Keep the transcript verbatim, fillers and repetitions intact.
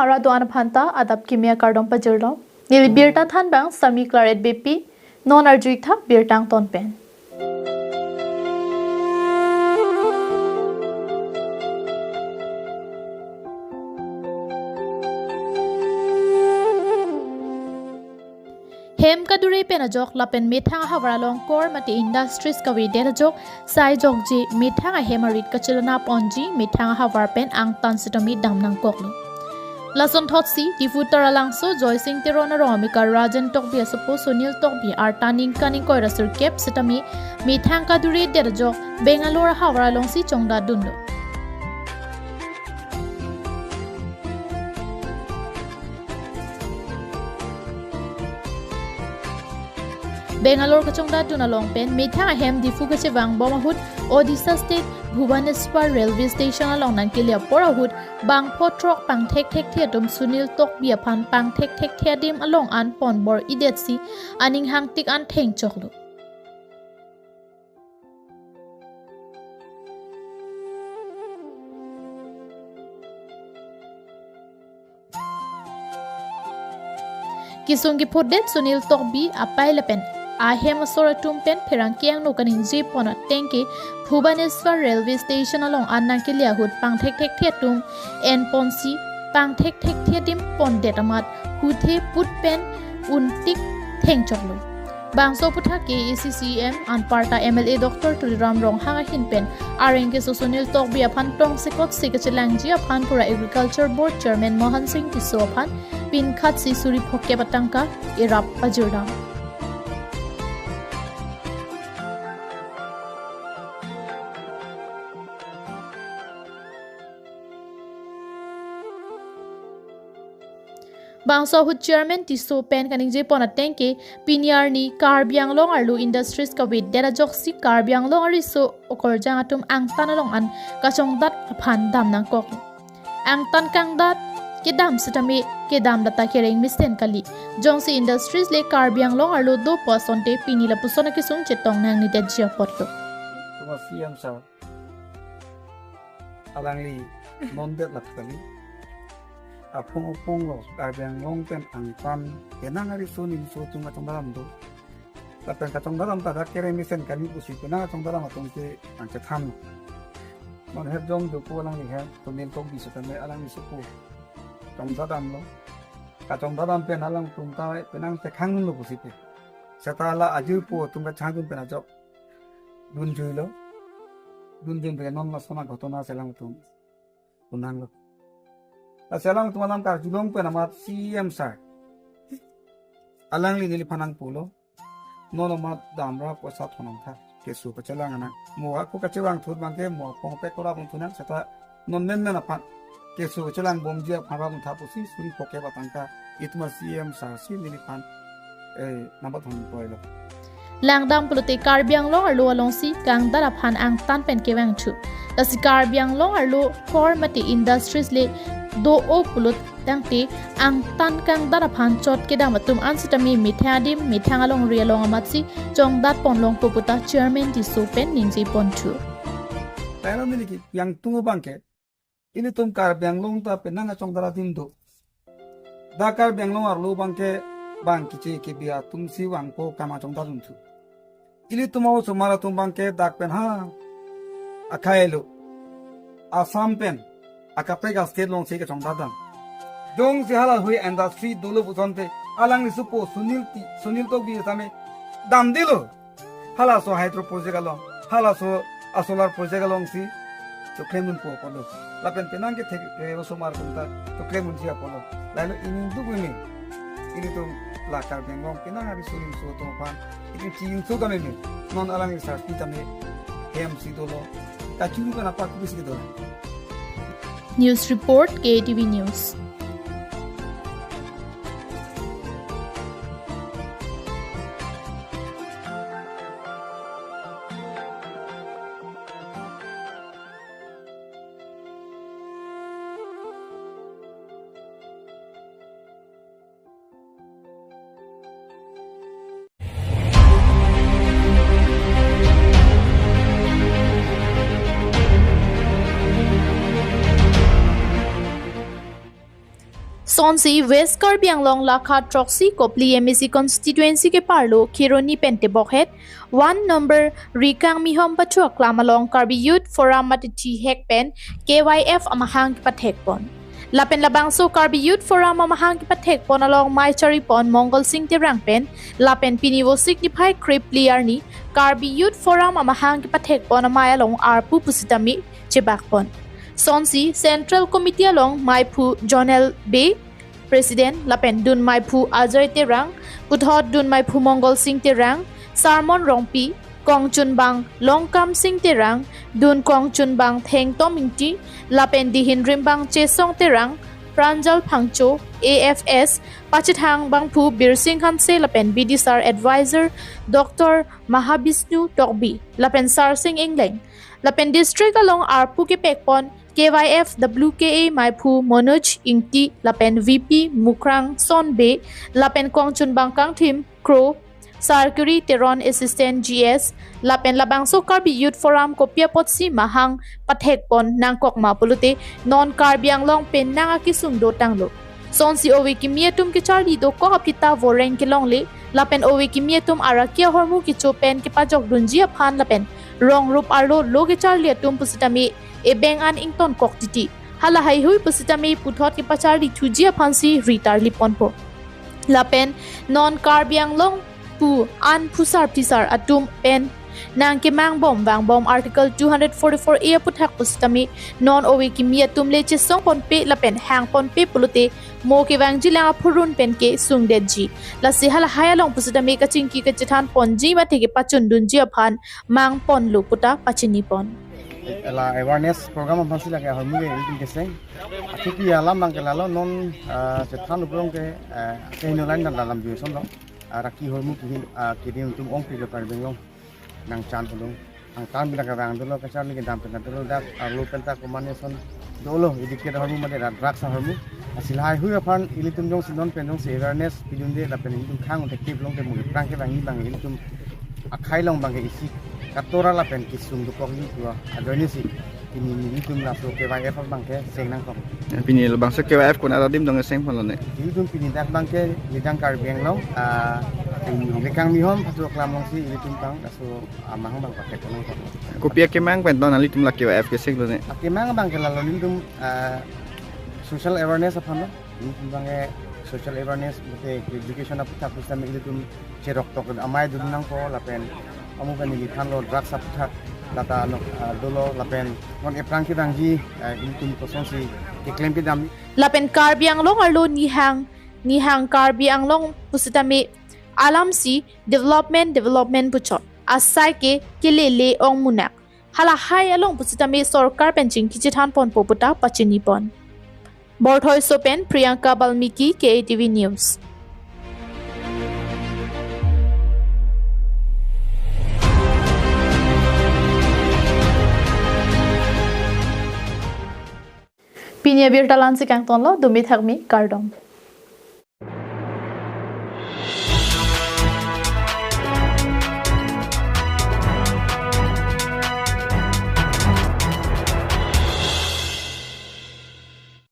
Ara do-an aphan ta adap kimi akardom pajirlo. Neli birta thanbang Sami Claret Beypi, non arju-ik tha birta angton pen. Hem kadure pen ajok lapen methang ahavar along kor mate industries kavedet ajok sai jokje methang ahem arit kachelana ponji methang ahavar pen angtan sitame dam nangkoklo. Lasonthotsi Diphu Taralangso Joysing Teron arong amekar Rajen Tokbi asopo Sunil Tokbi arta ningkan ingkoi ra sirkep sitame methang kadure det ajok Bangalore ahavar alongsi chongdatdunlo. Bangalore kachongdatdun along pen methang ahem Diphu kachevangbom ahut Odisha State Bhubaneswar Railway Station along nangkele apor ahut bangpho throk pangthek thekthe atum Sunil Tokbi aphan pangthek thekthe adim along an ponbor-idetsi aning hangtik an thengchoklo. Kesung kephutdet Sunil Tokbi apei lapen ahem asor atum pen pherangke angno kaningjepon ateng ke Bhubaneswar Railway Station along an nangkele ahut pangthek thekthe atum enponsi pangthek thekthe adim pondet amat huthe put pen untik thengchoklo. Bangso aputhak ke A C C M anparta M L A Doctor Tuliram Ronghang ahin pen areng keso Sunil Tokbi aphan tongsekotsi kachelangji aphan pura Agriculture Board Chairman Mohan Singh Tisso aphan pinkhatsi suri phokep atangka erap pajirdam. Bangso ahut Chairman Tisso pen kaningjepon ateng ke pini arni Karbi Anglong arlo industries kavedet ajoksi Karbi Anglong ariso okorjang atum angtan along an kachongdat aphan dam nangkok. Angtan kangdat kedam sitame kedam data kereng mesen kali. Jongsi industries le Karbi Anglong arlo dopo asonte pini lapuson akesung chetong nangnedetji apotlo. Tuma C M sir alangli non det lap kali. Aphong aphong lo Karbi Anglong pen angtan kenang ariso niso atum kachongdam do. Lapen kachongdam ta dak kereng mesen kali pusi penang kachongdam atum ke nangchethan. Non het jong jopo alangli het Sunil Tokbi sitame alangli sopo chongdam lo. Kachongdam pen alangtum ta penang chekhang lo pusi pe. Seta la ajirpo atum kachangdun pen ajok dunjuilo. Dunjun pen non lason aghotona si alangtum kunanglo. Lasi alangtum alam karjulong pen amat C M sir alangli neliphan nangpulo. Non amat damra poisa thonong tha. Keso kachelang anang. Mo ako kachevang thut abangke mo apong pek kora bung thunang seta non menmen aphan keso kachelangbomji aphan ra bung tha pusi suri phokep atangka itma C M sir si neliphan eh, nambat hon poilo. Langdam pulote Karbi Anglong arlo alongsi kangdat aphan angtan pen kevang thu. Lasi Karbi Anglong arlo kor mate industries le do-o pulo tangte angtan kangdat aphan chot kedam atum an sitame methang adim methang alongri along amatsi chongdat ponlongpo puta Chairman Tisso pen ningjepon thu. Lailo neli kevang tung abangke ilitum Karbi Anglong ta penang kachongdat adim do. Dak Karbi Anglong arlo abangke bang kiche kebi atumsi vangpo kam kachongdatdun thu. Ilitum osomar atum abangke dak pen ha akhai lo Assam pen akaprek a-state alongsi kachongdatdam. Jongsi hala hui industry dolo pu asonte alangli sopo Sunil Ti, Sunil Tokbi tame damdelo. Halaso hydro project along, halaso a-solar project alongsi choklemdunpo apotlo. Lapen penang kethek, eh, osomar atum ta choklemdunji apotlo. Lailo ining duk meme ilitum la Karbi Anglong penang ariso niso atum aphan itum chinso ta meme. Non alangli sar pi tame hem si dolo. Kachuru kana pak bisi dolo. News report, K A T V News. Sonsi West Karbi Anglong lakha throksi Kopili M A C constituency keparlo Kheroni pen tebokhet one number Rikang Mihom Pathu Aklam along Karbi Youth Forum mate thihek pen K Y F amahang kepathekpon. Lapen labangso Karbi Youth Forum amahang kepathekpon along mei charipon Mongol Sing Terang pen lapen pini Vosik niphai krepli arni Karbi Youth Forum amahang kepathekpon amei along arpu pusitame chebakpon. Sonsi Central Committee along meiphu Jonel Bey, President, lapen dun meiphu Ajay Terang, puthot dun meiphu Mongol Sing Terang, Sarmon Rongpi, kongchunbang Longkam Sing Terang, dun kongchunbang Thengtom Ingti, lapen dihin rimbang Chesong Terang, Pranjal Phangcho, A F S, pachethang bangphu Birsing Hanse lapen B D S R Advisor Doctor Mahabishnu Tokbi, lapen Sarsing Engleng. Lapen district along arpu kepekpon K Y F W K A meiphu Manoj Ingti lapen V P Mukrang Son Bey lapen kongchunbang kangthim Kro, Sarkiri Teron Assistant G S, lapen labangso Karbi Youth Forum kopi apotsi mahang pathekpon nangkok ma pulote non Karbi Anglong pen nang akesung dotanglo. Sonsi ove kimi atum kecharli dokok aphi ta voreng kelongle, lapen ove kimi atum araki ahormu kecho pen kepajokdunji aphan lapen rong rup arlo lo kecharli atum pusitame ebeng an ingtonkok titi. Hala haihui pusitame puthot kepacharli thuji aphansi ritarliponpo. Lapen non Karbi Anglong pu an phusar phisar atum pen nangkemangbom vangbom Article two hundred forty-four A aputhak pusitame non ove kimi atum le chesongponpe lapen hangponpe pulote mo kevangjilang aphurun pen kesungdetji. Lasi halahai along pusitame kachingki kachethanponji mate kepachundunji aphan mangponlo puta pachinipon. La awareness program aphansi lake ahormu ke ilitum keseng. Atiki alam abangke lalo non, ah, chethan uprong ke, ah, kehingno line dan dalam biosonlo. Araki ahormu kihin, ah, keding atum ongpilo Karbi Anglong nangchan ulung. Angtan bila kevang dolo kacharli kedam pen dolo dak arlo pen ta kombination dolo, idike ahormu mate dak drugs ahormu. Lasi lahaihui aphan ilitum jongsi non pen jongsi awareness pidunde lapen ilitum khang tek tip long ke mo ephrang kevangji abang ilitum akhei along abangke isi katora lapen kesung dokokji pu ajoinesi pini nelitum laso K Y F abangke seng nangkok. Pini labangso K Y F konat adim dong seng ponlone? Ilitum pini dak abangke Ridang Karbi Anglong, ah, pini Rikang Mihom Pathu Aklam alongsi ilitum abang laso amahang abang pathekpon nangkok. Kopi akemang pen ton nanglitum la K Y F kesenglone? Akemang abangke lalo nelitum, ah, social awareness aphanlo. Ilitum abangke social awareness mate education aputhak pusitame ilitum cheroktok amei dun nangpo lapen amu pen neli thanlo drugs aputhak lata anok, ah, dolo lapen non ephrang kevangji, ah, ilitum kosonsi keklem kedam. Lapen Karbi Anglong arlo nihang nihang Karbi Anglong pusitame alamsi development development puchot asai ke kelele ong munak. Halahai along pusitame sorkar pen chingki chethanponpo puta pachinipon. Borthoi so pen Priyanka Balmiki, K A T V News. Pini abirta la-ansi kangtonlo, dumi thakmi, kardom.